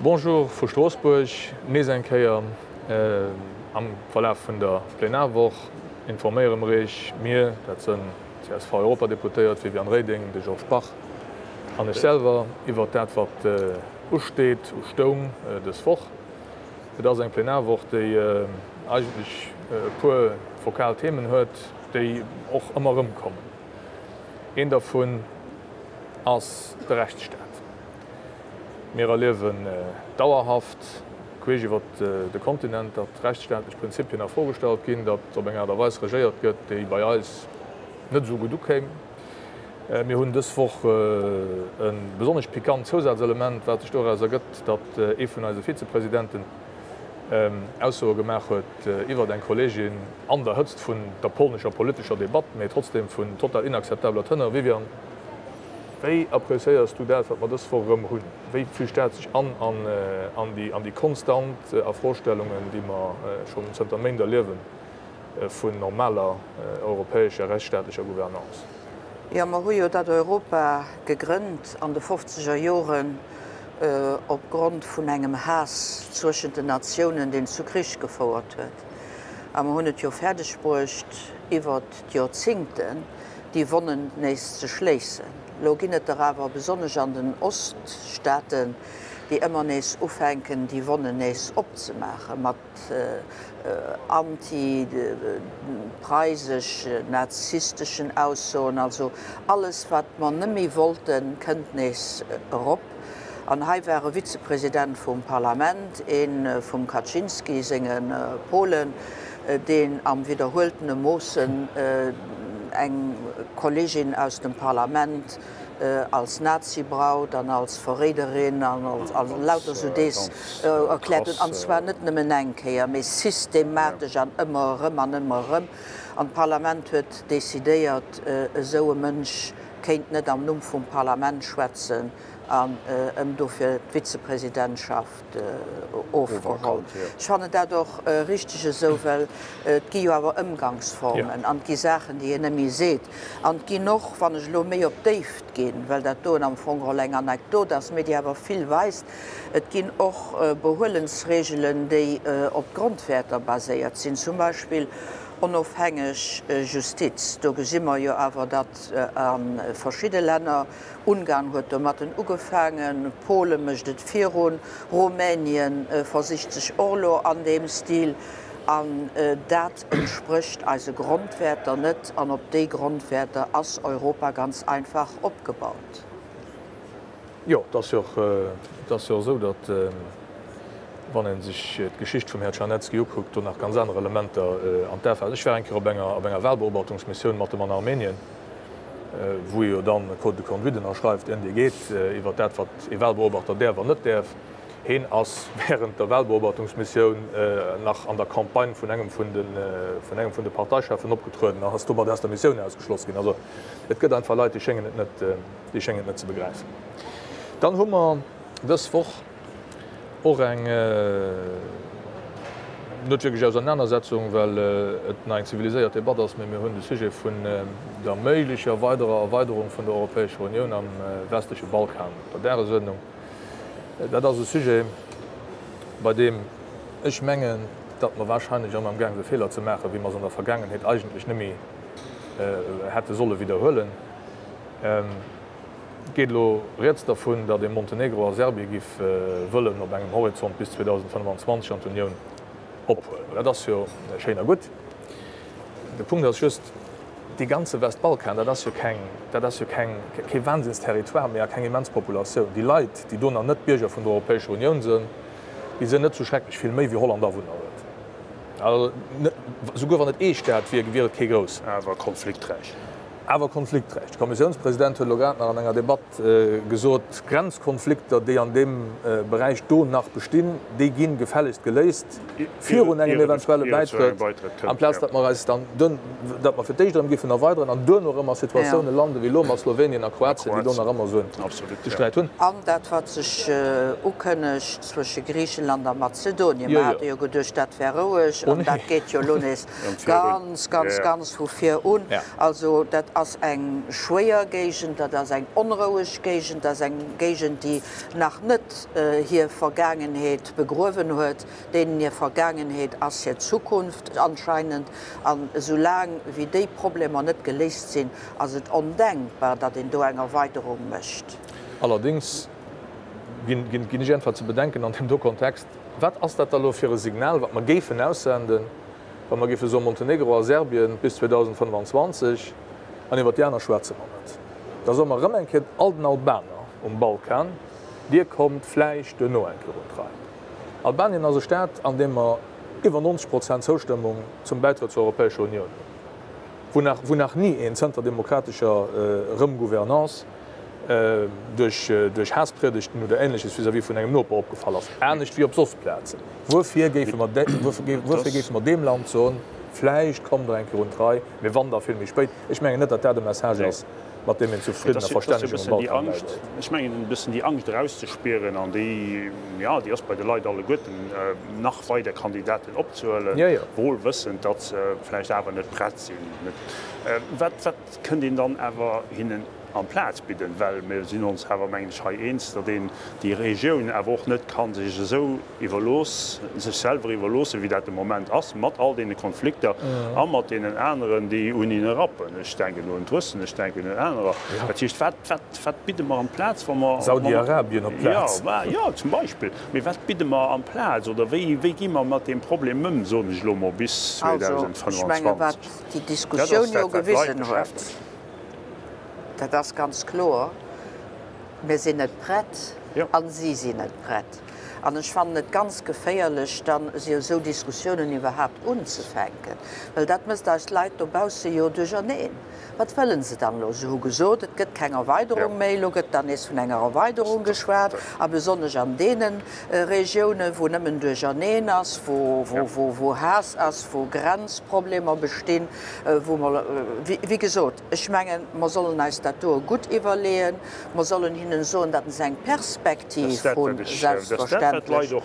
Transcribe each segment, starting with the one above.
Bonjour vu Stroossbuerg. Nees eng Kéier am Verlaf vun der Plenarwoch informéiere mer Iech, mir, dat sënn d'CSV-Europadeputéiert Viviane Reding, de Georges Bach an ech selwer, iwwert dat wat usteet, ustoung dës Woch. Et ass eng Plenarwoch, déi eigentlech e puer fokal Themen huet, déi och ëmmer erëmkommen. Een dervun ass de Rechtsstaat. Mir erliewen dauerhaft, queesch iwwer de Kontinent, datt rechtsstaatlech Prinzipien a Fro gestallt ginn, datt op eng Aart a Weis regéiert gëtt, déi bei eis net esou gutt ukéim. Mir hunn dës Woch e besonnesch pikant Zousazelement, wat sech doraus ergëtt, datt ee vun eise Vizepresidenten Aussoe gemaach huet iwwert eng Kolleegin an der Hëtzt vun der polnescher politescher Debatt, mee trotzdem vun total inakzeptabeler Teneur. Viviane, wéi appréciéiers du dat, wat mer dës Woch erëm hunn? Wéi fügt dat sech an an déi konstant Afrostellungen, déi mer schonn zënter Méint erliewen, vun normaler europäescher rechtsstaatlecher Gouvernance? Jo, mer hu jo dat Europa gegrënnt an de fofzeger Joren op Grond vun engem Haass zwëschent den Natiounen, deen zu Krich gefouert huet. A mer hunn et jo fäerdeg bruecht, iwwert d'Joerzingten déi Wonnen nees ze schléissen. Elo ginn et der awer, besonnesch an den Oststaaten, déi ëmmer nees ufänken, déi Wonnen nees opzemaachen, mat anti-preisesch, nazisteschen Aussoen, also alles wat mer net méi wollten, kënnt nees erop. An hei war e Vizepresident vum Parlament, ee vum Kaczynski senge Polen, deen am widderhueltene Moossen eng Kollegin aus dem Parlament als Nazi-Braut an als Verréiderin an als lauter esou dees erkläert hunn, an zwar net nëmmen eng Kéier, mee systematesch an ëmmer erëm an ëmmer erëm. An d'Parlament huet decidéiert, esou e Mënsch kéint net am Numm vum Parlament schwätzen an ëm dofir d'Vizepresidentschaft ofgeholl. Ech fannen dat och richteg esou, well et gi jo awer Ëmgangsformen an et gi Saachen, déi een net méi seet. An et ginn och, wann ech elo méi op d'Déift ginn, well dat doen am Fong geholl eng Anekdot ass, mee déi awer vill weist, et ginn och Behuelensregelen, déi op Grondwäerter baséiert sinn, zum Beispill onofhängeg Justiz. Do gesi mer jo awer, datt a verschidde Länner, Ungarn huet domatten ugefaangen, Pole mécht et virun, Rumänien versicht sech och elo an deem Stil. An dat entsprécht eise Grondwäerter net. An op déi Grondwäerter ass Europa ganz einfach opgebaut. Jo, et ass jo och, et ass jo och esou, datt, wann ee sech d'Geschicht vum Här Czarnecki ukuckt, do nach ganz aner Elementer an d'A falen. Ech war eng Kéier op enger, op enger Wahlbeobachtungsmissioun mat em an Armenien. wou ee jo dann e Code de conduite ënnerschreift, en dee geet iwwert dat, wat ee Wahlbeobachter däerf an net däerf. Heen ass während der Wahlbeobachtungsmissioun nach an der Campagne vun engem vun de, vun engem vun de Parteicheffen opgetrueden an ass domat aus der Missioun ausgeschloss ginn. Also et gëtt einfach Leit, déi schéngen et net, déi schéngen et net ze begräifen. Dann hu mer dës Woch Och eng net wierklech Ausernanersetzung, well et nach eng ziviliséiert Debatt ass, mee mir hunn de Sujet vun der méiglecher weiderer Erweiderung vun der Europäescher Unioun am westleche Balkan op der Dagesuerdnung. Dat ass e Sujet, bei deem ech mengen, datt mer wahrscheinlech erëm amgaang si Feeler ze maachen, wéi mer se an der Vergaangenheet eigentlech net méi hätte solle widderhuelen. Et geet elo rieds dervun, datt ee Montenegro a Serbie giff wëllen op engem Horizont bis 2025 an d'Unioun ophuelen. Dat ass jo schéin a gutt. De Punkt ass just, dee ganze Westbalkan, dat ass jo keng, dat ass jo keng, kee Wahnsinnsterritoire méi a keng immens Populatioun. Déi Leit, déi do nach net Bierger vun der Europäescher Unioun sënn, déi sënn net sou schrecklech vill méi wéi Holland Awunner huet. Also net, souguer wann et ee Staat wier, wier et kee groussen. Awer konflikträich. Awer konflikträich. De Kommissiounspresident huet elo grad nach an enger Debatt gesot, d'Grenzkonflikter, déi an deem Beräich do nach bestinn, déi gi gefällegst geléist virun engem eventuelle Bäitrëtt, amplaz datt mer eis dann, datt mer fir d'éischt erëm géifen erweideren an duerno erëm a Situatioune landen, wéi elo mat Slowenien a Kroatien, déi do nach ëmmer esou e Sträit hunn. An dat, wat sech ukënnegt zwësche Griichenland a Mazedonien, mer hate jo geduecht, dat wär roueg, an dat geet jo elo nees Ganz, ganz, ganz vu vir un. Also dat. ass eng schwéier Géigend, dat ass eng onroueg Géigend, dat ass eng Géigend, déi nach net hir Vergaangenheet begruewen huet. Deenen hir Vergaangenheet ass hir Zukunft anscheinend. An esou laang wéi déi Problemer net geléist sinn, ass et ondenkbar, datt een do eng Erweiderung mécht. Allerdéngs ginn ech einfach ze bedenken an deem do Kontext, Wat ass dat da elo fir e Signal, wat mer géifen aussenden, wa mer géife soen, Montenegro a Serbien bis 2025 an iwwert déi aner schwätze mer net? Da soe mer erëm eng Kéier all den Albaner um Balkan, Dir kommt vläicht duerno eng Kéier un d'Rei. Albanien ass e Staat, an deem mer iwwer 90 Prozent Zoustëmmung zum Bäitrëtt zur Europäescher Unioun hunn, wou nach, wou nach ni een zënter demokratescher Rëm-Gouvernance duerch, duerch Haasspriedegten oder Ähnleches vis-à-vis vun engem Noper opgefall ass, anescht wéi op soss Plazen. Wuerfir géife mer, wuerfir géife mer deem Land soen, vläicht kommt Der eng Kéier un d'Rei, mee wann da vill méi spéit? Ech mengen net, datt dat e Message ass, mat deem een zu Fridden a Verstännegung um Balkan bäidréit. Ech mengen, e bëssen déi Angscht erauszespieren, an déi, jo, déi ass bei de Leit alleguerten, nach weider Kandidaten opzehuelen, wohl wëssend, datt se vläicht awer net prett sinn. Wat, wat kënnt een dann awer hinnen amplaz bidden? Well mir sinn ons awer, mengen ech, hei eens, datt een déi Regioun awer och net ka sech esou iwwerlooss, sech selwer iwwerloossen, wéi dat de Moment ass, mat all deene Konflikter a mat deenen aneren, déi un hinne rappen. Ech denken un d'Russen, ech denken un anerer. Dat heescht, wat, wat, wat bidde mer amplaz, wa mer. Saudi-Arabien op d'Plaz. Jo, jo, zum Beispill. Mee wat bidde mer amplaz oder wéi, wéi gi mer mat deem Problem ëm, soen ech elo mol, bis Also, ech menge wat 2025? déi Dat ass Diskussioun jo dat, wat d'Leit gewisen huet, beschäftegt. dat ass ganz kloer, Mir sinn net prett a si sinn net prett. An ech fannen et ganz geféierlech, dann esou Diskussiounen iwwerhaapt unzefänken, well dat mécht eis Leit dobausse jo duercherneen. Wat wëlle se dann elo? Se hu gesot, et gëtt keng Erweiderung méi. Elo gëtt dann nees vun enger Erweiderung geschwat, a besonnesch an deene Regiounen, wou nëmmen Duercherneen ass, wou Haass ass, wou Grenzproblemer bestinn, wou mer, wéi gesot, Ech mengen, mer sollen eis dat doe gutt iwwerleeën. Mer sollen hinnen soen, datt se eng Perspektiv hunn, selbstverständlech. Jo,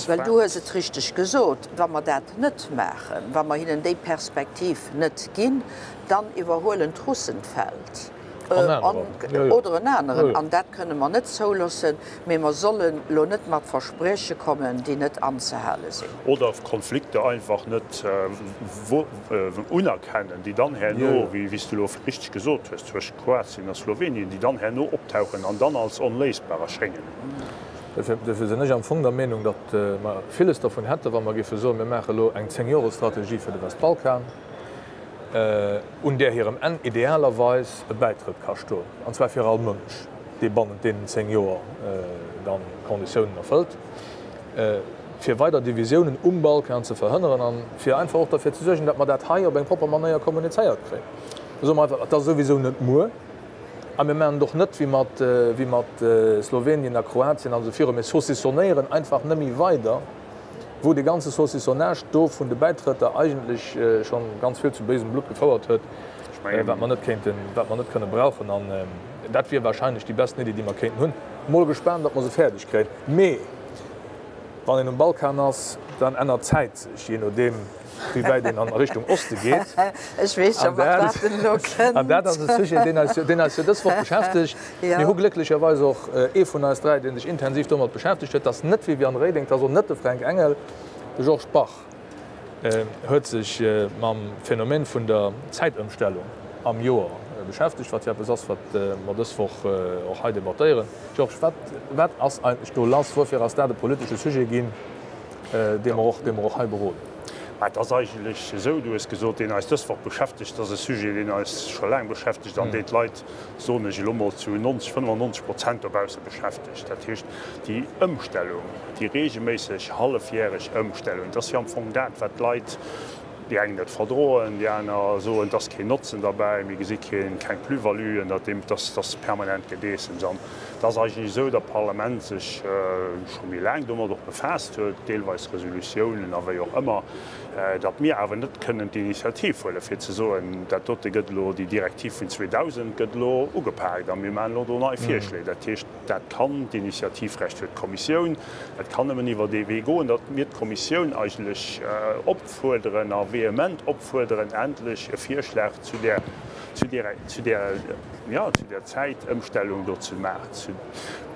well du hues et richteg gesot, wa mer dat net maachen, wa mer hinnen déi Perspektiv net ginn, dann iwwerhuelen d'Russen d'Feld. Oder en aneren. An dat kënne mer net zouloossen. Mee mer sollen elo net mat Versprieche kommen, déi net anzehale sinn. Oder Konflikter einfach net unerkennen, déi dann herno, wéi s du elo richteg gesot hues, zwëscht Kroatien a Slowenien, déi dann herno optauchen an dann als onléisbar erschéngen. Dofir sinn ech am Fong der Meenung, datt mer villes dervun hätten, wa mer géife soen, mir maache elo eng Zéngjoresstrategie fir de Westbalkan. un där hirem Enn idealerweis e Bäitrëtt ka stoen, an zwar fir all Mënsch, dee bannent deenen 10 Joer dann d'Konditiounen erfëllt, fir weider Divisiounen um Balkan ze verhënneren an fir einfach och derfir ze suergen, datt mer dat hei op eng propper Manéier kommunizéiert kréien. Da soe mer einfach, et ass souwisou net muer a mir maachen et och net wéi mat, wéi mat Slowenien a Kroatien an esou viru, mir saucissonnéieren einfach nëmme weider. wou dee ganze Saucissonnage do vun de Bäitrëtter eigentlech scho ganz vill zu béisem Blutt gefouert huet, wat mer net kéinten, wat mer net kënne brauchen. An dat wier wahrscheinlech déi besten Iddi, déi mer kéinten hunn. Mol gespaant, ob mer se fäerdeg kréien. Mee wann een um Balkan ass, dann ännert d'Zäit sech, jee nodeem wéi wäit een an Richtung Oste geet. Ech weess scho, mat wat en elo kënnt. An dat ass e Sujet, deen eis, deen eis jo dës Woch beschäftegt. Mir hu glécklecherweis och ee vun eis 3, dee sech intensiv domat beschäftegt huet. Dat ass net d'Viviane Reding, dat ass och net de Fränk Engel. De Georges Bach huet sech mam Phänomen vun der Zäitëmstellung am Joer beschäftegt, wat jo eppes ass, wat mer dës Woch och hei debattéieren. Georges, wat, wat ass eigentlech do lass? Wuerfir ass dat e politesche Sujet ginn, dee mer och, dee mer och hei beroden? Mä et ass eigentlech esou, du hues gesot, deen eis dës Woch beschäftegt, dat ass e Sujet, deen eis scho laang beschäftegt an deen d'Leit, soen ech elo mol, zu 90, 95 Prozent dobausse beschäftegt. Dat heescht, déi Ëmstellung, déi reegelméisseg hallefjäreg Ëmstellung, dat ass jo am Fong dat, wat d'Leit, déi eng net verdroen, déi aner soen, et ass keen Notzen derbäi, mir gesi keen, keng Plus-value ënnert deem, et ass, et ass permanent Gedeessems. Et ass eigentlech esou, datt d'Parlament sech scho méi laang domat och befaasst huet, deelweis Resolutiounen a wéi och ëmmer, datt mir awer net kënnen d'Initiativ huelen, fir ze soen, dat dote gëtt elo, déi Direktiv vun 2000 gëtt elo ugepaakt a mir maachen elo do nei Virschléi. Dat heescht, dat kann, d'Initiativrecht huet d'Kommissioun, et kann nëmmen iwwer dee Wee goen, datt mir d'Kommissioun eigentlech opfuerderen a vehement opfuerderen, endlech e Virschlag zu där, zu där, zu där, jo, zu där Zäitëmstellung do ze maachen.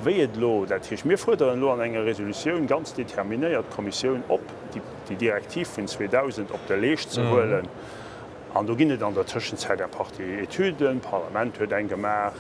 Wéi et elo, dat heescht, mir fuerderen elo an enger Resolutioun ganz determinéiert d'Kommissioun op, déi Direktiv vun 2000 op de Leescht ze huelen. An do ginn et an der Tëschenzäit eng Partie Etüden, d'Parlament huet eng gemaach,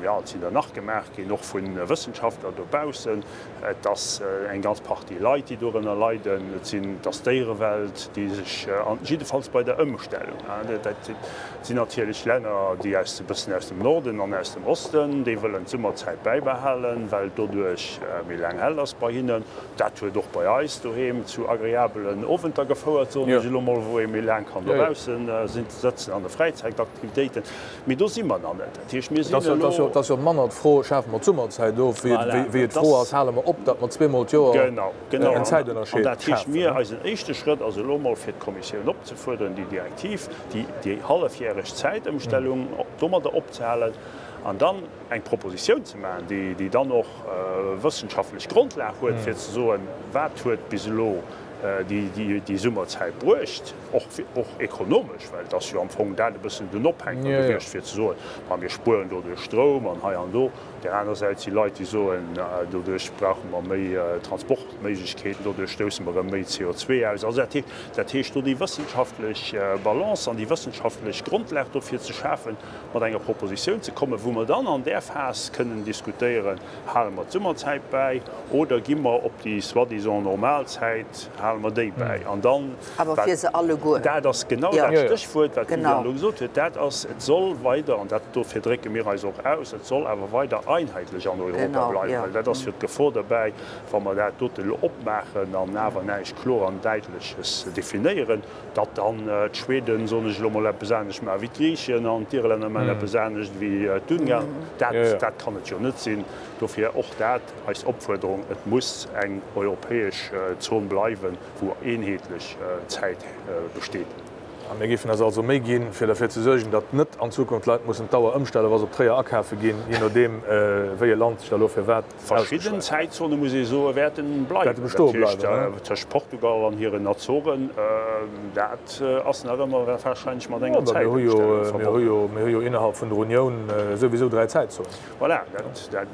jo, et sinn der nach gemaach ginn, och vu Wëssenschaftler dobaussen. Et ass eng ganz Partie Leit, déi dorënner leiden. Et sinn, et ass d'Déierewelt, déi sech, jiddefalls bei der Ëmstellung, dat sinn natierlech Länner, déi aus, e bëssen aus dem Norden an aus dem Osten, déi wëllen d'Summerzäit bäibehalen, well et doduerch méi laang hell ass bei hinnen. Dat huet och bei eis doheem zu agreabelen Owenter gefouert, soen ech elo mol, wou ee méi laang kann dobaussen sëtzen an de Fräizäitaktivitéiten. Mee do si mer nach net. Dat heescht, mir sinn elo. Et ass jo manner d'Fro, Schafe mer d'Summerzäit of, wéi et d'Fro ass, Hale mer op, datt mer zweemol d'Joer en Zäitënnerscheed schafen? An dat heescht, mir, eisen éischte Schrëtt ass elo mol, fir d'Kommissioun opzefuerderen, déi Direktiv, déi hallefjäreg Zäitëmstellung domadder opzehalen an dann eng Propositioun ze maachen, déi dann och wëssenschaftlech Grondlag huet, fir ze soen, wat huet bis elo déi Summerzäit bruecht, och ekonomesch, well et ass jo am Fong dat e bëssen den Ophänker gewiescht, fir ze soen, ma mir spueren doduerch Stroum an hei an do. Op där aner Säit si Leit, déi soen, doduerch brauche mer méi Transportméiglechkeeten, doduerch stousse mer erëm méi CO2 aus. Also dat heescht, do déi wëssenschaftlech Balance an déi wëssenschaftlech Grondlag dofir ze schafen, mat enger Propositioun ze kommen, wou mer dann an där Phas kënnen diskutéieren, Hale mer d'Summerzäit bäi oder gi mer op déi soi-disant normal Zäit, hale mer déi bäi? An dann, Awer fir se alleguer. Dat ass genau dat Stéchwuert, wat d'Viviane elo gesot huet, dat ass, et soll weider, an dat, dofir drécke mir eis och aus, et soll awer weider einheetlech an Europa bleiwen, well dat ass jo d'Gefor derbäi, wa mer dat dote elo opmaachen an awer näischt kloer an Däitleches definéieren, Datt dann d'Schweden, soen ech elo mol, eppes anescht maache wéi d'Griichen an d'Irlänner maachen eppes anescht wéi d'Ungarn, dat, dat kann et jo net sinn. Dofir och dat eis Opfuerderung, Et muss eng europäesch Zon bleiwen, wou eenheetlech Zäit besteet. A mir géifen eis also Méi ginn, fir derfir ze suergen, datt net an Zukunft d'Leit mussen d'Auer ëmstellen, wa se op Tréier akafe ginn, jee nodeem wéi e Land sech da elo fir wat Verschidden Zäitzone, muss ee soen, wäerten bleiwen. Dat heescht, tëscht Portugal an hiren Azoren, dat ass nach ëmmer warscheinlech mat enger Zäitëmstellung verbonnen. Mir hu jo innerhalb vun der Unioun souwisou 3 Zäitzonen. Voilà,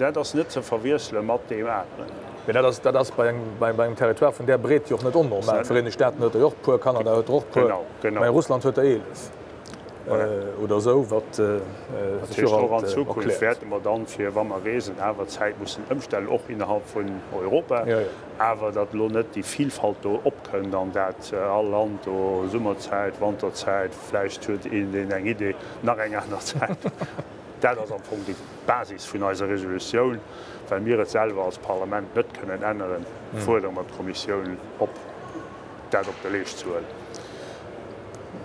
dat ass net ze verwiessele mat deem aneren. Mee dat ass bei engem Territoire vun där Breet jo och net onnormal. D'Vereenegt Staaten huet der jo och e puer, Kanada huet der och e puer, mä Russland huet der 11. Oder esou, wat sech jo och an Zukunft wäerte mer dann, fir wa mer reesen, awer d'Zäit mussen ëmstellen, och innerhalb vun Europa, awer datt elo net déi Vilfalt do opkënnt an dat all Land do Summerzäit, Wanterzäit, vläicht huet een deen eng Idee, nach eng aner Zäit. Dat ass am Fong déi Basis vun eiser Resolutioun. Well mir et selwer als Parlament net kënnen änneren, fuerdere mer d'Kommissioun op, dat op de Leescht ze huelen.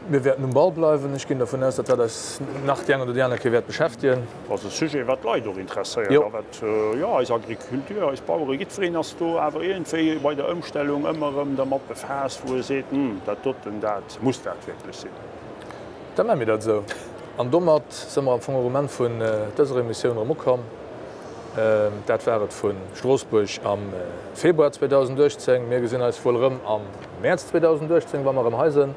Mir wäerten um Ball bleiwen. Ech ginn dervun aus, datt dat eis nach déi eng oder déi aner Kéier wäert beschäftegen. Ass e Sujet, wat d'Leit och interesséiert a wat, jo, eis Agriculture, eis Baueren, jiddwereen ass do awer iergendwéi bei der Ëmstellung ëmmer erëm dermat befaasst, wou e seet, Hm, dat doten, dat, muss dat wierklech sinn? Da maache mir dat esou. An domat si mer am Fong och um Enn vun dëser Emissioun erëm ukomm. Dat war et vu Stroossbuerg am Februar 2018. Mir gesinn eis wuel erëm am Mäerz 2018, wa mer erëm hei sinn.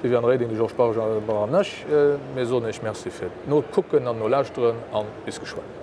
D'Viviane Reding, de Georges Bach an ech, mir soen Iech Merci fir d'Nokucken an Nolauschteren a bis geschwënn.